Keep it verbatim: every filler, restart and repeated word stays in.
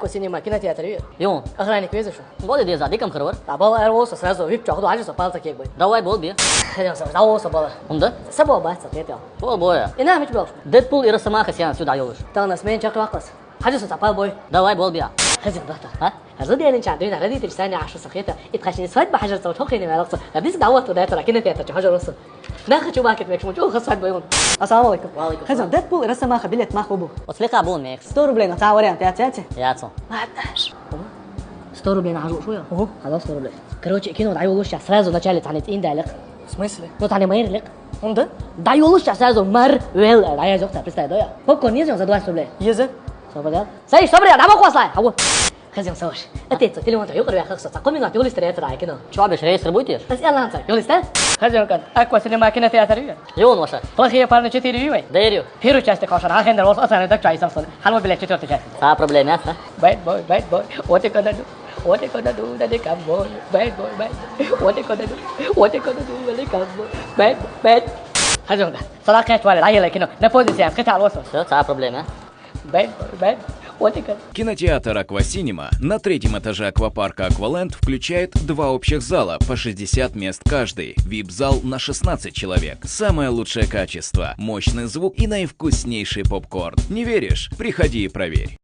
Аква Синема кинотеатр ю. Юн. Охранник веза шу? Бола деза, дикам хрвар. Да, бола эр волса сразу вип чохду, ажи со палца кек бай. Давай, бол би. Хедем со, да, волса бола. Унда? Са бола бац, ответ я. Бола, боя. Ина мич болш. Дэдпул и Росомаха сеанс сюда ёлуш. Та у нас мен чак вакас. Хадис са пал бой. Давай, бол би. Хадис да та. А? Хадис да, я ничан, да, родитель сани ашу сахета. И ткачни свадьба хадис са, чохи не валакса. А без да вот туда это кинотеатр, чохи жороса. Нахачу маркет мекшму, чохи свадьба юн. Ассаламу алейкум. Ва алейкум салам. Хадис, Дэдпул и Росомаха билет мах убу. Ослика бул мекс. Сто рублей на та вариант, я, я, я. Я цо. Ладно. Сто рублей на хажу шуя? Ого. Хадис сто рублей. Короче, кино да ёлуш, я сразу в начале тани тин далек. В смысле? Ну, тани майр лек. Унда? Да ёлуш, я сразу мар вел, да я зёхта, представь, да я. Попкорн не за двадцать рублей. Еза. Собрал. Сай, собрал, да, боквасла. Хау. Хазин саваш. Отец, телефон-то ёкр вяхах со. Коми на тюлис третья рай кино. Чё, без реестр будешь? С ирландца, ёлис, да? Хазин кан, Аква Синема кинотеатр ю. Юн ваша. Плохие парни четыре ю. Дерю. Первую часть кошан, а хендер волс оценит так чай сам сон. Халва билет четвёртая часть. Са проблема, а? Bad boy, bad boy. What you gonna do? What you gonna do when they come, boy? Bad boy, bad boy. What you gonna do? What you gonna do when they come, boy? Bad boy, bad. Хазин кан. Салакет вали, ай ле кино. На позиция, китал восо. Всё, са проблема, а? Bad boy, bad boy. What you gonna... Кинотеатр Аквасинема на третьем этаже аквапарка Акваленд включает два общих зала по шестьдесят мест каждый, вип-зал на шестнадцать человек. Самое лучшее качество, мощный звук и наивкуснейший попкорн. Не веришь? Приходи и проверь.